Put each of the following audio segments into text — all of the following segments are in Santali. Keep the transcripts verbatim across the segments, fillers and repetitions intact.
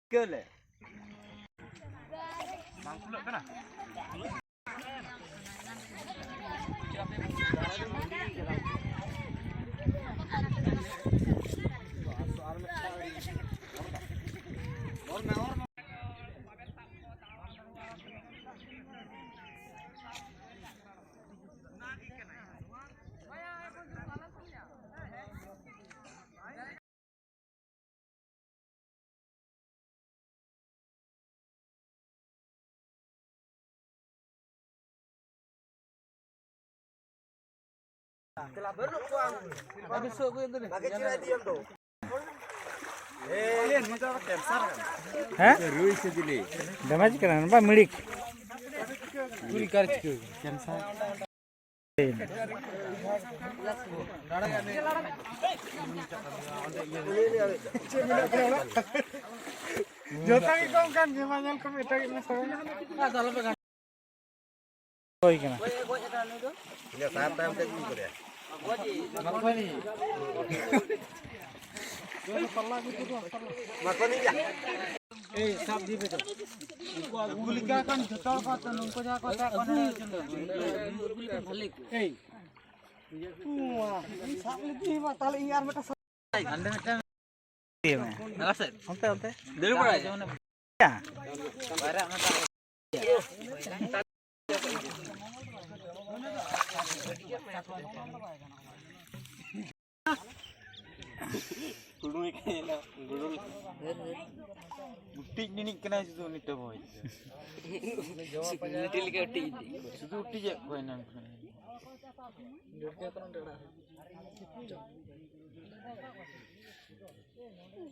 ᱪᱤᱠᱟᱹ ᱞᱮ? ᱵᱟᱝ ᱠᱷᱩᱞᱟᱹᱜ ᱠᱟᱱᱟ᱾ ᱦᱮᱸ? ᱨᱩᱭ ᱥᱮ ᱪᱤᱞᱤ? ᱰᱮᱢᱮᱡᱽ ᱠᱟᱱᱟ ᱵᱟ ᱢᱤᱲᱤᱠ᱾ ᱠᱩᱲᱤ ᱠᱟᱨ ᱪᱤᱠᱟᱹ? ᱠᱮᱱᱥᱟᱨ᱾ ᱡᱚᱛᱚ ᱜᱮ ᱠᱚ ᱚᱱᱠᱟᱱ ᱜᱮ, ᱢᱟ ᱧᱮᱞ ᱠᱚᱢ, ᱮᱴᱟᱜ ᱜᱮ ᱢᱮᱥᱟ ᱢᱮ᱾ ᱦᱩᱭ ᱠᱟᱱᱟ᱾ ᱤᱧᱟᱹᱜ ᱥᱟᱨ ᱛᱟᱭᱚᱢ ᱛᱮ ᱟᱹᱜᱩ ᱠᱟᱫᱮᱭᱟ᱾ ᱢᱟ ᱠᱚ ᱱᱤᱡᱟ᱾ ᱮᱭ, ᱥᱟᱵ ᱫᱤ ᱯᱮ ᱛᱚ᱾ ᱩᱱᱠᱩ ᱟᱹᱜᱩ ᱞᱮᱠᱟ ᱠᱷᱟᱱ ᱡᱚᱛᱚ ᱦᱚᱲ ᱠᱚ ᱛᱚ, ᱱᱩᱠᱩ ᱡᱟᱦᱟᱸ ᱠᱚ ᱪᱟᱜ ᱠᱟᱱᱟ᱾ ᱮᱭ᱾ ᱩᱣᱟ, ᱤᱧ ᱥᱟᱵ ᱞᱮᱫᱮ ᱢᱟ, ᱛᱟᱦᱞᱮ ᱤᱧ ᱟᱨ ᱢᱤᱫᱴᱟᱝ ᱥᱟᱵ᱾ ᱦᱟᱸᱰᱮ ᱢᱤᱫᱴᱟᱝ ᱤᱫᱤᱭ ᱢᱮ᱾ ᱚᱱᱛᱮ, ᱚᱱᱛᱮ᱾ ᱫᱟᱹᱲ ᱵᱟᱲᱟᱭ᱾ ᱦᱩᱰᱩᱝ ᱮ ᱠᱟᱱᱟ, ᱦᱩᱰᱩᱝ᱾ ᱩᱴᱤᱡ ᱱᱤᱱᱤᱡ ᱠᱟᱱᱟᱭ ᱥᱩᱫᱷᱩ ᱩᱱᱤ ᱴᱟᱵᱚᱭ᱾ ᱢᱤᱫᱴᱤᱡ ᱞᱮᱠᱟ ᱩᱴᱤᱡ ᱤᱫᱤ᱾ ᱥᱩᱫᱷᱩ ᱩᱴᱤᱡ ᱮᱫ ᱠᱚᱣᱟᱭ ᱱᱟᱝ ᱠᱷᱚᱱ᱾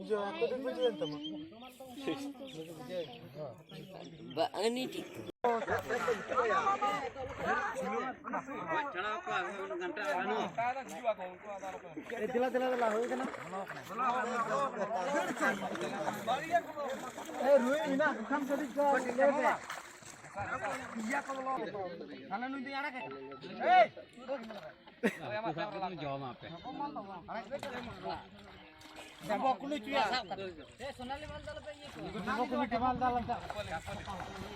ᱡᱚ, ᱟᱠᱚ ᱫᱚ ᱵᱩᱡᱷᱟᱹᱣ ᱮᱱ ᱛᱟᱢᱟ᱾ ᱵᱟᱝ, ᱩᱱᱤ ᱴᱷᱤᱠ᱾ ᱮ, ᱫᱮᱞᱟ, ᱫᱮᱞᱟ, ᱫᱮᱞᱟ, ᱦᱩᱭ ᱠᱟᱱᱟ᱾ ᱮ, ᱨᱩᱭ ᱢᱮᱱᱟᱜ ᱠᱚ ᱠᱷᱟᱱ ᱠᱟᱹᱴᱤᱡ ᱠᱚ ᱞᱟᱹᱭ ᱢᱮ᱾ ᱡᱚᱢᱟ ᱯᱮ᱾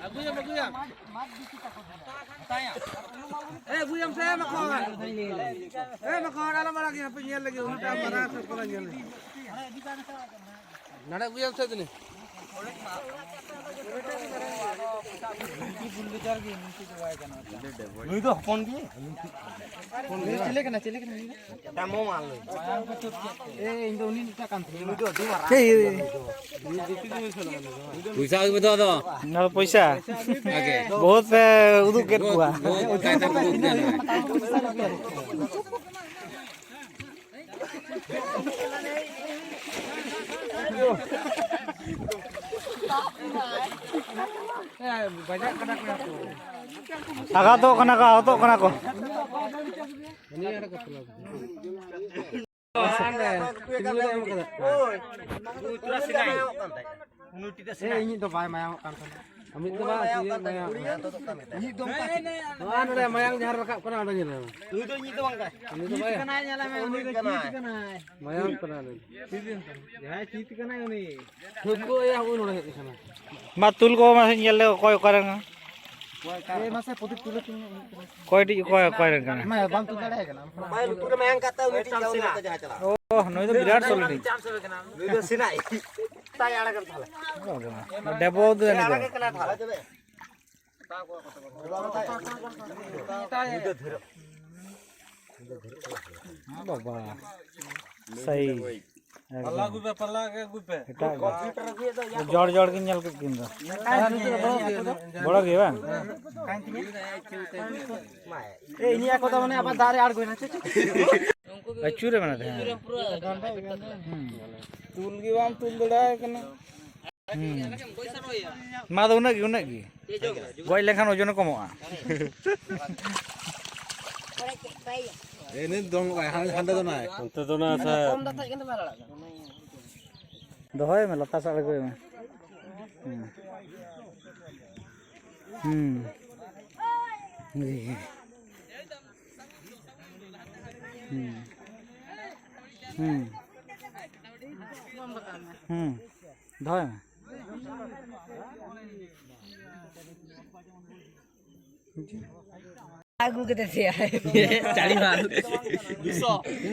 ᱟᱹᱜᱩᱭᱟᱢ, ᱟᱹᱜᱩᱭᱟᱢ᱾ ᱮ, ᱟᱹᱜᱩᱭᱟᱢ ᱥᱮ, ᱵᱟᱠᱚ᱾ ᱮ, ᱵᱟᱠᱚ, ᱟᱞᱚᱢ ᱟᱲᱟᱜᱮᱭᱟ, ᱦᱟᱯᱮ ᱧᱮᱞ ᱞᱮᱜᱮ, ᱩᱱᱟᱹᱜ ᱴᱟᱜ ᱢᱟᱨᱟᱝ ᱥᱮ ᱚᱠᱚᱭ ᱧᱮᱞ ᱞᱮᱜᱮ᱾ ᱱᱟᱰᱮ ᱟᱹᱜᱩᱭᱟᱢ ᱥᱮ ᱫᱤᱱᱤ᱾ ᱱᱩᱭ ᱫᱚ ᱦᱚᱯᱚᱱ ᱜᱮ᱾ ᱦᱚᱯᱚᱱ ᱜᱮ᱾ ᱪᱮᱞᱮ ᱠᱟᱱᱟ, ᱪᱮᱞᱮ ᱠᱟᱱᱟ ᱱᱩᱭ ᱫᱚ? ᱮ, ᱤᱧ ᱫᱚ ᱩᱱᱤ ᱢᱤᱫᱴᱟᱝ ᱠᱟᱱ ᱛᱤᱧᱟ᱾ ᱱᱩᱭ ᱫᱚ ᱟᱹᱰᱤ ᱢᱟᱨᱟᱝ᱾ ᱪᱮᱫ? ᱯᱚᱭᱥᱟ ᱟᱹᱜᱩ ᱢᱮ ᱛᱚ ᱟᱫᱚ᱾ ᱱᱚᱣᱟ ᱫᱚ ᱯᱚᱭᱥᱟ? ᱟᱜᱮ᱾ ᱵᱚᱦᱩᱛ ᱯᱮ ᱩᱫᱩᱜ ᱠᱮᱫ ᱠᱚᱣᱟ᱾ ᱵᱚᱦᱩᱛ ᱠᱟᱭᱫᱟ ᱠᱚ ᱩᱫᱩᱜ ᱠᱮᱫᱟ᱾ ᱟᱜᱷᱟᱛᱚᱜ ᱠᱟᱱᱟ ᱠᱚ, ᱟᱦᱚᱛᱚᱜ ᱠᱟᱱᱟ ᱠᱚ᱾ ᱩᱱᱤ ᱴᱤᱠᱟ ᱥᱮ ᱤᱧᱤᱡ ᱫᱚ ᱵᱟᱭ ᱢᱟᱭᱟᱢᱚᱜ ᱠᱟᱱ ᱛᱟᱦᱮᱸᱱᱟ᱾ ᱟᱢᱤᱡ ᱫᱚ ᱵᱟᱝ, ᱤᱧᱤᱡ ᱢᱟᱭᱟᱢ᱾ ᱤᱧᱤᱡ ᱫᱚ ᱚᱱᱠᱟ ᱜᱮ᱾ ᱱᱚᱣᱟ ᱱᱚᱰᱮ ᱢᱟᱭᱟᱝ ᱡᱟᱦᱟᱸ ᱨᱮ ᱨᱟᱠᱟᱵ ᱠᱟᱱᱟ, ᱚᱸᱰᱮ ᱧᱮᱞ ᱢᱮ᱾ ᱱᱩᱭ ᱫᱚ ᱤᱧᱤᱡ ᱫᱚ ᱵᱟᱝ ᱠᱟᱱᱟᱭ᱾ ᱩᱱᱤ ᱫᱚ ᱵᱟᱭ ᱠᱟᱱᱟᱭ, ᱧᱮᱞ ᱢᱮ, ᱩᱱᱤ ᱫᱚ ᱪᱤᱛ ᱠᱟᱱᱟᱭ᱾ ᱢᱟᱭᱟᱢ ᱠᱟᱱᱟ ᱩᱱᱤ᱾ ᱡᱟᱦᱟᱸᱭ ᱪᱤᱛ ᱠᱟᱱᱟᱭ ᱩᱱᱤ᱾ ᱴᱷᱟᱹᱣᱠᱟᱹ ᱮᱭᱟ, ᱦᱚᱸᱜᱼᱚᱭ ᱱᱚᱰᱮ ᱦᱮᱡ ᱟᱠᱟᱱᱟ᱾ ᱢᱟ ᱛᱩᱞ ᱠᱚ ᱢᱟ ᱧᱮᱞ ᱞᱮ ᱚᱠᱚᱭ ᱚᱠᱟᱨᱮ ᱢᱮᱱᱟᱭᱟ᱾ ᱮ, ᱢᱟᱥᱮ ᱯᱨᱚᱫᱤᱯ ᱛᱩᱞᱟᱹ ᱛᱤᱧ ᱢᱮ᱾ ᱚᱠᱚᱭᱴᱤᱡ ᱚᱠᱚᱭ, ᱚᱠᱚᱭ ᱨᱮᱱ ᱠᱟᱱᱟᱭ? ᱢᱟ, ᱵᱟᱢ ᱛᱩᱞ ᱫᱟᱲᱮᱭᱟᱭ ᱠᱟᱱᱟ᱾ ᱵᱟᱭ ᱞᱩᱛᱩᱨ ᱨᱮ ᱢᱟᱭᱟᱝ ᱠᱟᱜ ᱛᱟᱭᱟ, ᱩᱱᱤ ᱴᱷᱤᱠ ᱜᱮᱭᱟ, ᱩᱱᱤ ᱦᱚᱸᱛᱚ ᱡᱟᱦᱟᱸᱭ ᱪᱟᱞᱟᱜᱼᱟ᱾ ᱳ, ᱱᱩᱭ ᱫᱚ ᱵᱤᱨᱟᱴ ᱥᱚᱞᱮᱱᱤᱡ᱾ ᱱᱩᱭ ᱫᱚ ᱥᱮᱱᱟᱭ᱾ ᱛᱟᱭ ᱟᱲᱟᱜ ᱠᱟᱱ ᱛᱟᱦᱞᱮ᱾ ᱵᱟᱵᱟ, ᱰᱮᱵᱚ ᱫᱚ ᱮᱱᱮᱡ ᱫᱚ᱾ ᱟᱲᱟᱜ ᱠᱟᱱᱟ ᱛᱟᱦᱞᱮ᱾ ᱵᱟᱵᱟ, ᱥᱟᱹᱦᱤ᱾ ᱯᱟᱞᱟ ᱟᱹᱜᱩᱭ ᱯᱮ, ᱯᱟᱞᱟ ᱜᱮ ᱟᱹᱜᱩᱭ ᱯᱮ᱾ ᱮᱴᱟᱜ ᱜᱮ᱾ ᱡᱚᱲ ᱡᱚᱲ ᱜᱤᱧ ᱧᱮᱞ ᱠᱮᱫ ᱠᱤᱱ ᱫᱚ᱾ ᱵᱚᱲᱚ ᱜᱮ ᱵᱟᱝ? ᱮ, ᱤᱧᱟᱹᱜ ᱠᱚᱫᱚ ᱢᱟᱱᱮ ᱟᱵᱟᱨ ᱫᱟᱜ ᱨᱮ ᱟᱬᱜᱚᱭᱮᱱᱟ᱾ ᱪᱮᱫ, ᱪᱮᱫ? ᱟᱹᱪᱩᱨ ᱨᱮ ᱢᱮᱱᱟᱜ ᱛᱟᱦᱮᱸᱱᱟ᱾ ᱦᱩᱸ᱾ ᱛᱩᱞ ᱜᱮ ᱵᱟᱢ ᱛᱩᱞ ᱫᱟᱲᱮᱭᱟᱭ ᱠᱟᱱᱟ᱾ ᱦᱩᱸ᱾ ᱢᱟ ᱫᱚ ᱩᱱᱟᱹᱜ ᱜᱮ, ᱩᱱᱟᱹᱜ ᱜᱮ᱾ ᱜᱚᱡ ᱞᱮᱱᱠᱷᱟᱱ ᱳᱡᱚᱱᱮ ᱠᱚᱢᱚᱜᱼᱟ᱾ ᱮ, ᱱᱤᱛ ᱫᱚ ᱱᱚᱜᱼᱚᱭ ᱦᱟᱸᱰᱮ, ᱦᱟᱸᱰᱮ ᱫᱚ ᱱᱟᱭ᱾ ᱚᱱᱛᱮ ᱫᱚ ᱱᱟ ᱥᱮ᱾ ᱫᱚᱦᱚᱭ ᱢᱮ, ᱞᱟᱛᱟᱨ ᱥᱮᱫ ᱟᱬᱜᱚᱭ ᱢᱮ᱾ ᱦᱮᱸ᱾ ᱦᱩᱸ᱾ ᱦᱩᱸ᱾ ᱦᱩᱸ᱾ ᱦᱩᱸ᱾ ᱫᱚᱦᱚᱭ ᱢᱮ᱾ ᱟᱹᱜᱩ ᱠᱟᱛᱮ ᱥᱮᱭᱟ᱾ ᱪᱟᱹᱲᱤ ᱢᱟᱞ᱾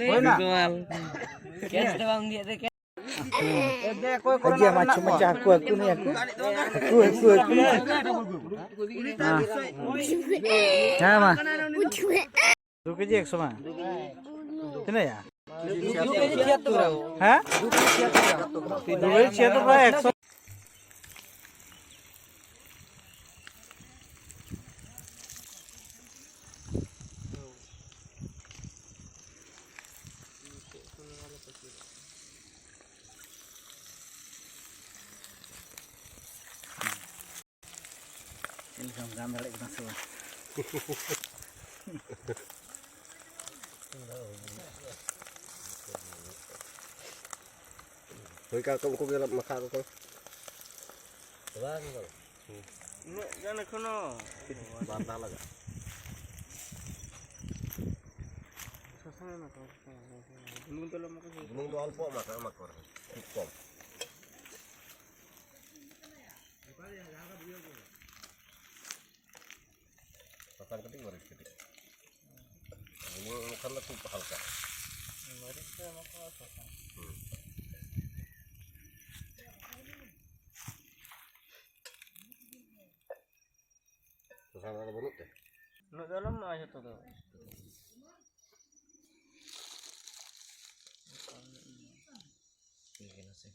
ᱦᱩᱭᱱᱟ? ᱢᱟᱞ᱾ ᱠᱮᱥ ᱫᱚ ᱵᱟᱝ ᱤᱫᱤᱭᱮᱫ ᱛᱮ ᱠᱮᱥ᱾ ᱦᱮᱸ᱾ ᱟᱹᱰᱤ ᱢᱟᱪᱷᱟ ᱢᱟᱪᱷᱟ ᱦᱟᱹᱠᱩ, ᱦᱟᱹᱠᱩ ᱱᱩᱭ ᱦᱟᱹᱠᱩ᱾ ᱦᱟᱹᱠᱩ, ᱦᱟᱹᱠᱩ, ᱦᱟᱹᱠᱩ᱾ ᱦᱮᱸ᱾ ᱦᱮᱸ, ᱢᱟ᱾ ᱫᱩ ᱠᱮᱡᱤ ᱮᱠᱥᱚ ᱵᱟᱝ? ᱛᱤᱱᱟᱹᱜ ᱭᱟ? ᱦᱮᱸ? ᱫᱩ ᱠᱮᱡᱤ ᱪᱷᱤᱭᱟᱛᱛᱳᱨ ᱯᱨᱟᱭ ᱮᱠᱥᱚ᱾ ᱪᱮᱫ ᱞᱮᱠᱟᱢ ᱜᱟᱱ ᱫᱟᱲᱮᱭᱟᱜ ᱠᱟᱱᱟ ᱥᱮ ᱵᱟᱝ? ᱦᱳᱭ, ᱠᱟᱴᱠᱚᱢ ᱠᱚᱜᱮ ᱢᱟᱠᱷᱟ ᱠᱚ ᱠᱟᱱᱟ᱾ ᱵᱟᱝ, ᱵᱟᱝ᱾ ᱩᱱᱟᱹᱜ ᱜᱟᱱ ᱮᱠᱷᱚᱱᱳ ᱵᱟᱨ ᱫᱷᱟᱣ ᱞᱟᱜᱟᱜᱼᱟ᱾ ᱥᱟᱥᱟᱝ ᱮᱢᱟ ᱠᱚ, ᱥᱟᱥᱟᱝ, ᱥᱟᱥᱟᱝ᱾ ᱵᱩᱞᱩᱝ ᱫᱚ ᱟᱞᱚᱢ ᱮᱢᱟ ᱠᱚᱣᱟ᱾ ᱵᱩᱞᱩᱝ ᱫᱚ ᱚᱞᱯᱚ ᱮᱢᱟ ᱠᱚᱣᱟ, ᱮᱢᱟ ᱠᱚᱣᱟ ᱨᱮᱦᱚᱸ ᱠᱷᱩᱵ ᱠᱚᱢ᱾ ᱥᱟᱥᱟᱝ ᱠᱟᱹᱴᱤᱡ, ᱢᱟᱹᱨᱤᱪ ᱠᱟᱹᱴᱤᱡ᱾ ᱵᱩᱞᱩᱝ ᱮᱢ ᱠᱷᱟᱱ ᱫᱚ ᱠᱷᱩᱵ ᱦᱟᱞᱠᱟ᱾ ᱢᱟᱹᱨᱤᱪ ᱫᱚ ᱮᱢᱟ ᱠᱚᱣᱟ ᱥᱟᱥᱟᱝ᱾ ᱦᱩᱸ᱾ ᱥᱟᱥᱟᱝ ᱫᱚ ᱵᱟᱹᱱᱩᱜ ᱛᱮ? ᱩᱱᱟᱹᱜ ᱫᱚ ᱟᱞᱚᱢ ᱮᱢᱟᱜᱼᱟ ᱡᱷᱚᱛᱚ ᱫᱚ᱾ ᱴᱷᱤᱠ ᱜᱮᱭᱟ, ᱱᱟᱥᱮ᱾